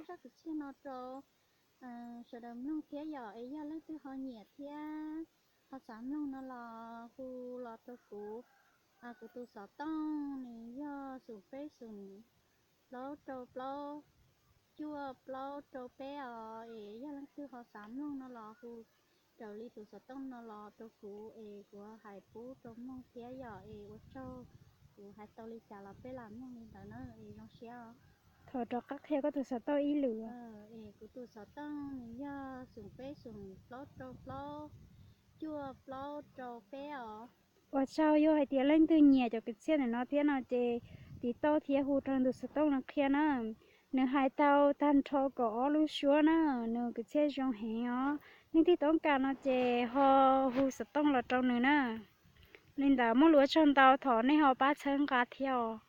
zaj kwv txhiaj no rau sawv daws mloog thiab yom. Es yog leej twg ho nyiam thiab ho xav mloog no los hu los rau kuv. Kuv tus xov tooj nws yog xoom peb xoom plaub rau plaub cuaj plaub rau peb os. Es yog leej twg ho xav mloog no los hu raws li tus xov tooj no los rau kuv es kuv hais pub rau mloog thiab yom. Es ua tsaug, kuv hais tau li cas los peb lam mloog li ntawd na, es zoo siab os. Thov rov qab qhia koj tus xov tooj ib lwm. Es kuv tus xov tooj nws yog xoom peb xoom plaub rau plaub cuaj plaub rau peb os. Ua tsaug, yog hais tias leej twg nyiam cov kwv txhiaj ntawm no thiab no ces tiv tauj thiab hu rau tus xov tooj no qhia na. Nws hais tau tag nrho kaum ob lub suab na, nws kwv txhiaj zoo heev os. Leej twg toob kas no ces ho hu xov tooj los rau nws na. Li ntawd muaj lus ua tsaug ntau, thov nej ho pab txhawb nqa thiab os.